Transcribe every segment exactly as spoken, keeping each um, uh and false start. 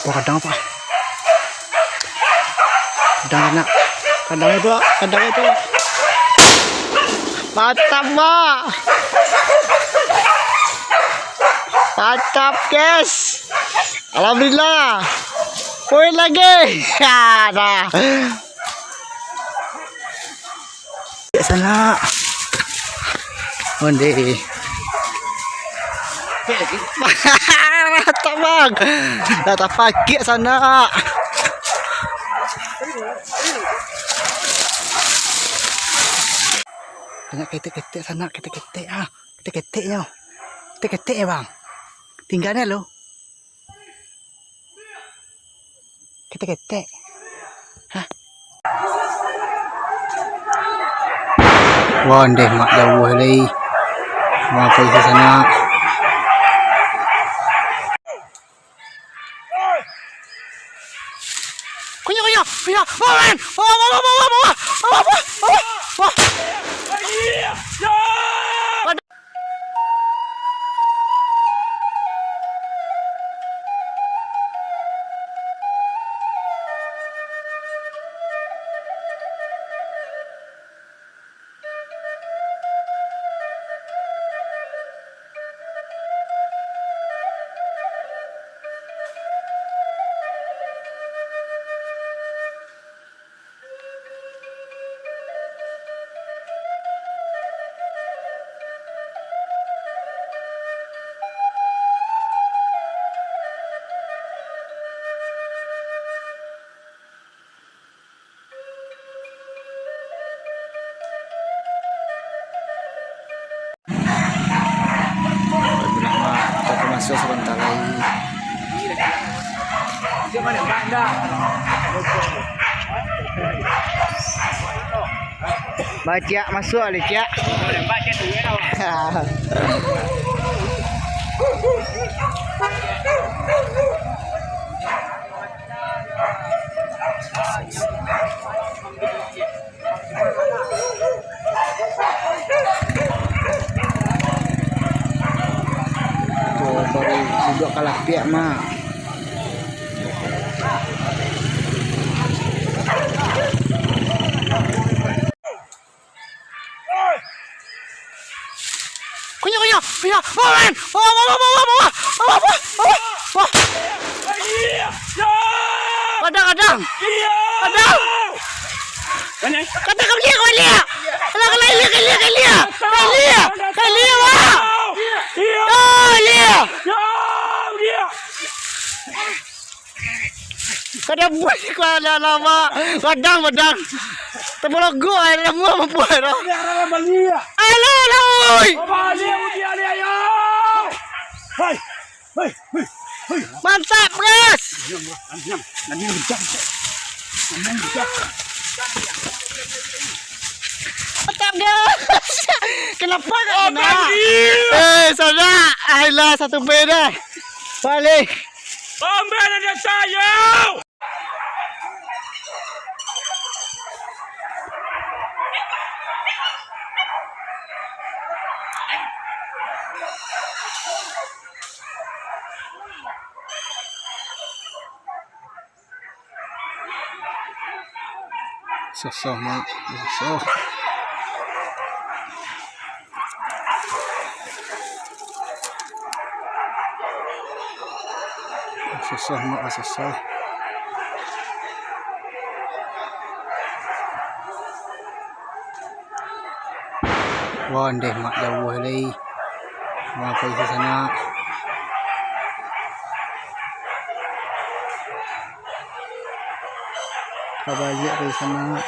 Oh, kadang apa? Kadang anak. Kadang itu, kadang itu. Mantap, Mak. Mantap, guys. Alhamdulillah. Poin lagi. Ya, dah. Cek sanak. Onde. Tabang. Lah tapakik sanak. Banyak ketek-ketek sanak, ketek-ketek ah. Ketek-keteknyo. Ketek-ketek ya, Bang. Tinggalnya lo. Ketek-ketek. Hah? Wah, ndeh mak jauah lai. Wah, pai ka sana. Kunyah, kunyah, kunyah. Wah, man. Wah, wah, wah. Kita masuk sabanta lai. Baciak masuk lah, Ciak. Tuh, baru duduk ka lapiak, Mak. Kunyah, kunyah, kunyah. Wah, man. Wah, wah, wah. Kadang, kadang. Kadang. Kadang ka baliak, ka baliak. Kadang ka baliak, ka baliak, ka baliak. Ka baliak, ka baliak, Mak. Oh, baliak. Kada buat ko, alah, alah, Mak. Padang, padang. Tapalogok ai, alah, Mak, mambuat ai. Alah, alah, oi. Mantap, gas. Mantap, gas. Kenapa gak kena? Eh, sanak. Alah, satu B dah. Balik. Tombak nan sayo! Susah, Mak. Susah. Susah, Mak, susah. Wah, ndeh, Mak, jauah lai. Wah, pai ka sana. Ka baliak dari sana.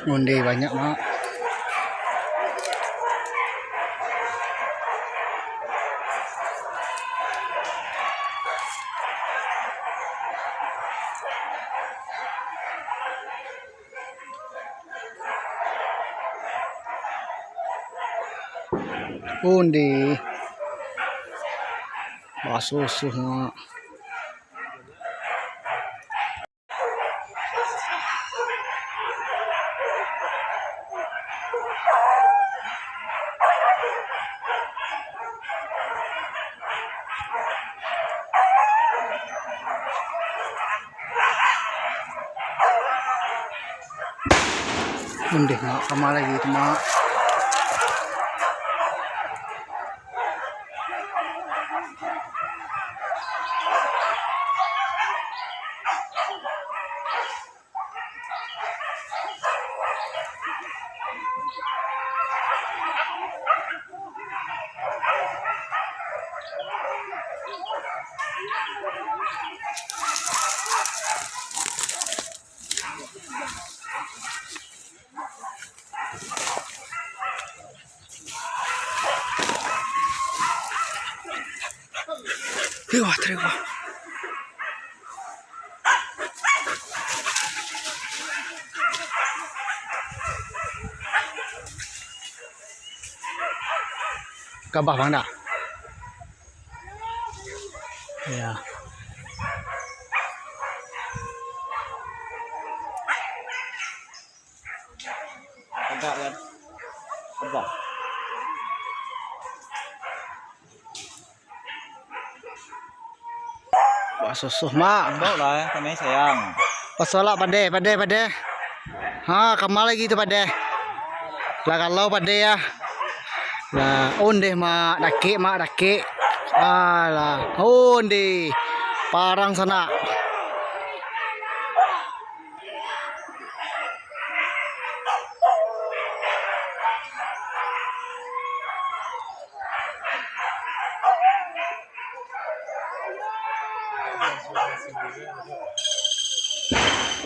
Onde banyak, Mak. Onde. Basusuah, Mak. Ondeh, Mak, kama lai tu, Mak. Riwah, riwah. Gabah bang dah. Ya. Agak kan? Agak. Wah, susuh, Mak. Imbau lah, kami sayang. Pasolak, Pade, Pade, Pade. Ha, kama lai tu, Pade. Lah kalau, Pade, ya. Lah, ondeh, Mak, dakek, Mak, dakek. Alah, ondeh. Parang sanak.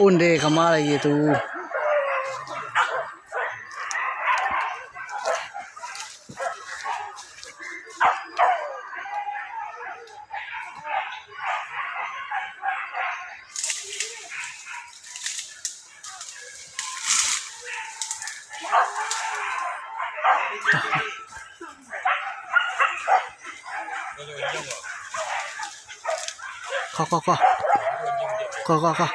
Ondeh, kama lai tu. Ko, ko, ko. Ko, ko, ko.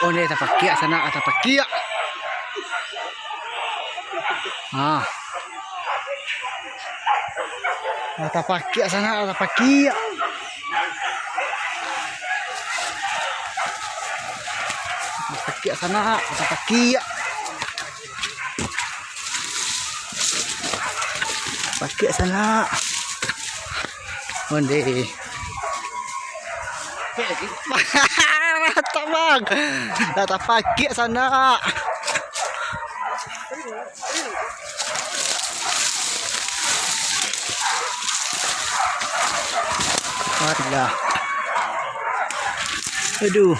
Ondeh, tapakiak sanak, tapakiak. Ah. Tapakiak sanak, tapakiak. Tapakiak sanak, tapakiak. Pakiak sanak. Ondeh. Mantap, Bang. Lah tapakiak sanak. Alah. Aduh.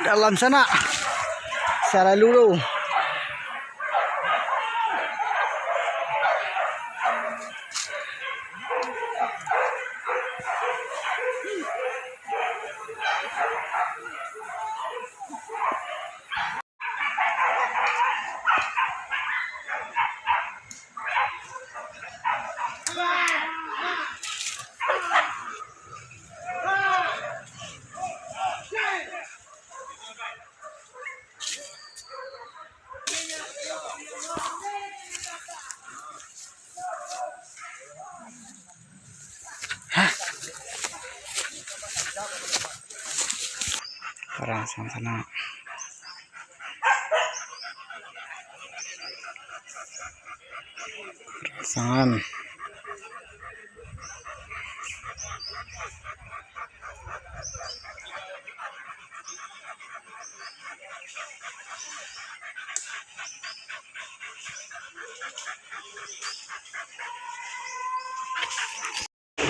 Dalam sanak. Salalu tu. Hah? Parang sanak. Parang sanak.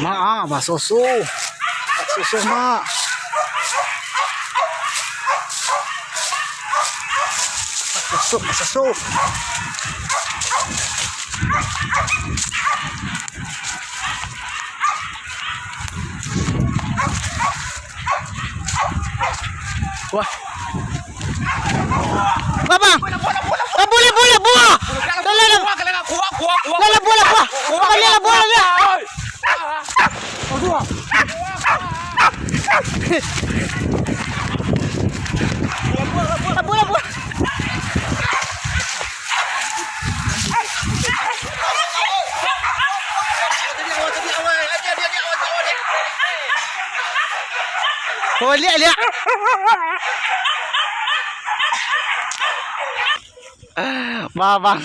Mak, ah, basoso. Basoso, Mak. Basoso, basoso. Wah. Wah, bang. Ah, buah, buah, buah. Lah, lah, lah. Lah, lah, buah, lah, buah. Lah, lah, buah, lah, buah. Lah, buah, lah, buah. Oh, liak, liak. Bah, bang.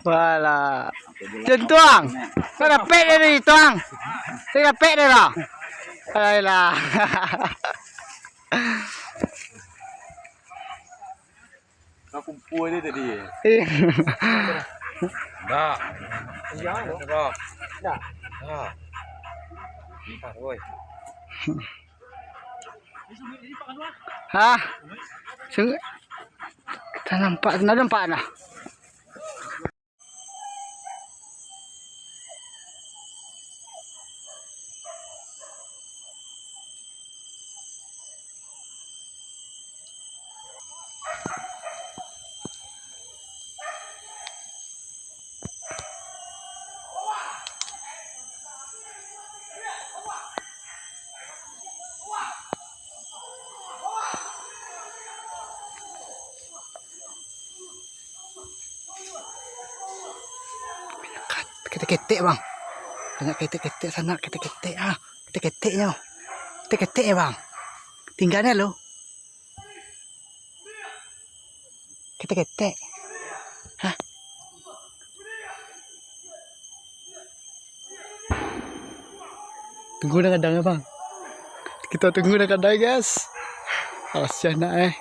Walah. Jantuang. Kau dapek dari tuang. Saya dapek dari lah. Ayolah. Kau kumpul dia tadi. Iya. Dah. Iya, dah. Dah. Dah. Dah, woi. Hah? Sung-, kita nampak, kita nampak dah. Ketek-ketek, bang. Banyak ketek-ketek sanak, ketek-ketek, ah. Ketek-ketek nyo. Ketek-ketek ya, bang. Tinggalnya lo. Ketek-ketek. Hah? Tunggu dah kadang ya, bang. Kita tunggu dah kadang, guys. Awas ya, nak, eh.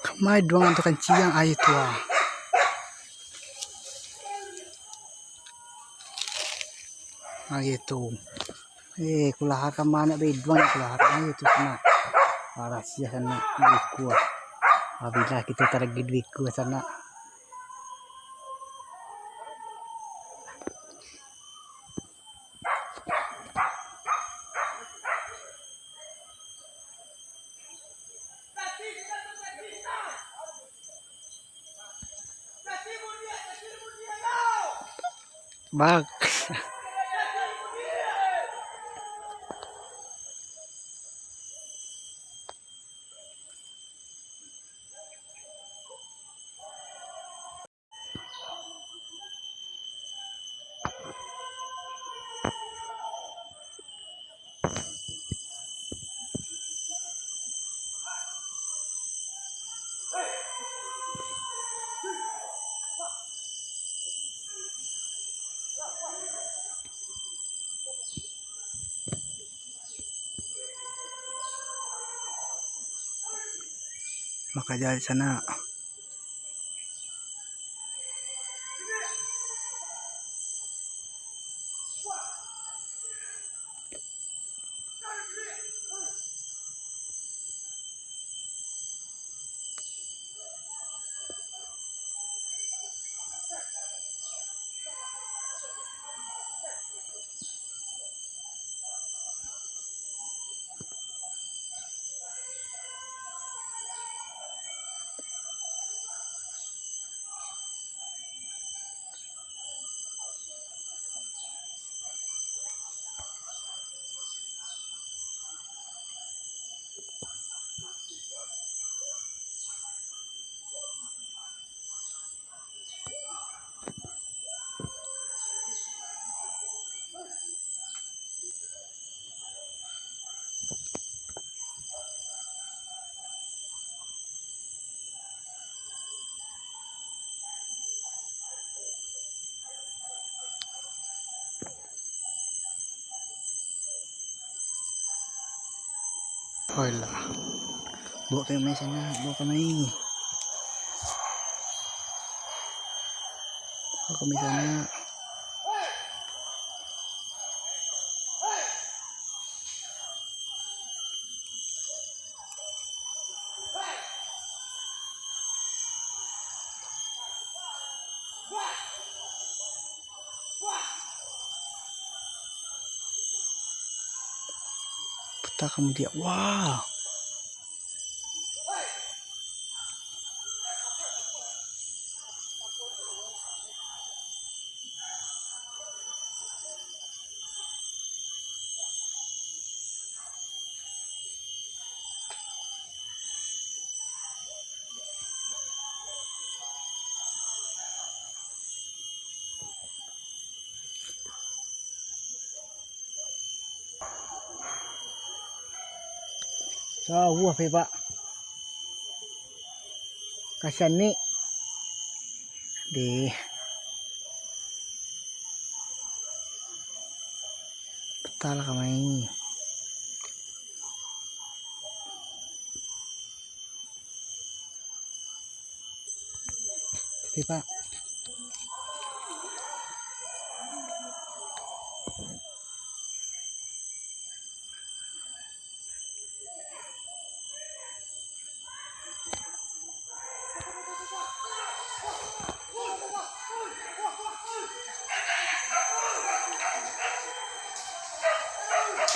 Kamai duang tu kanciang aia tu ah. Aia tu. Eh, kulahar ka ma nak baduang nak kulahar. Ayo tu sanak. Parasiah sanak. Bikuah. Apabila kita taragi bikuah sanak. Bang. Makaja di sana. Oi lah. Bawa kami sana, bawa kami. Bawa kami sana. Tak kamu dia. Wah. Jauah, Pak. Kasian ni. Deh. Petal kamai. Tapi, Pak.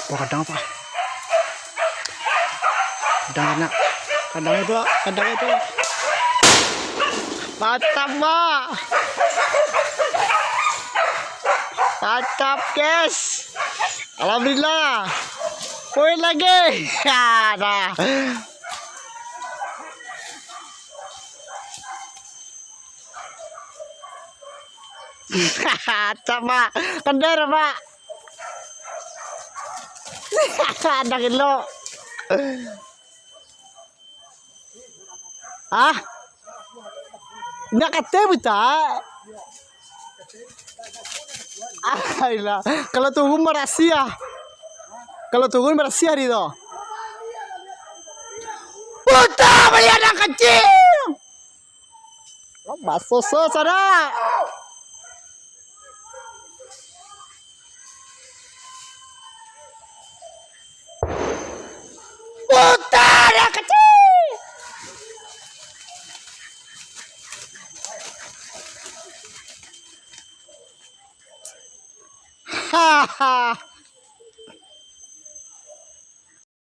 Wah, kadang apa? Kadang kena. Kadang itu, kadang itu. Mantap, Pak. Mantap, guys. Alhamdulillah. Poin lagi. Ya, dah. Mantap, Pak. Kendor, Pak. Ada gelo. Ah? Nak kate buta? Ailah, kalau turun marasiah. Kalau turun marasiah di tu. Buta baliak anak kecil. Basoso sanak. Buta anak kecil. Haha.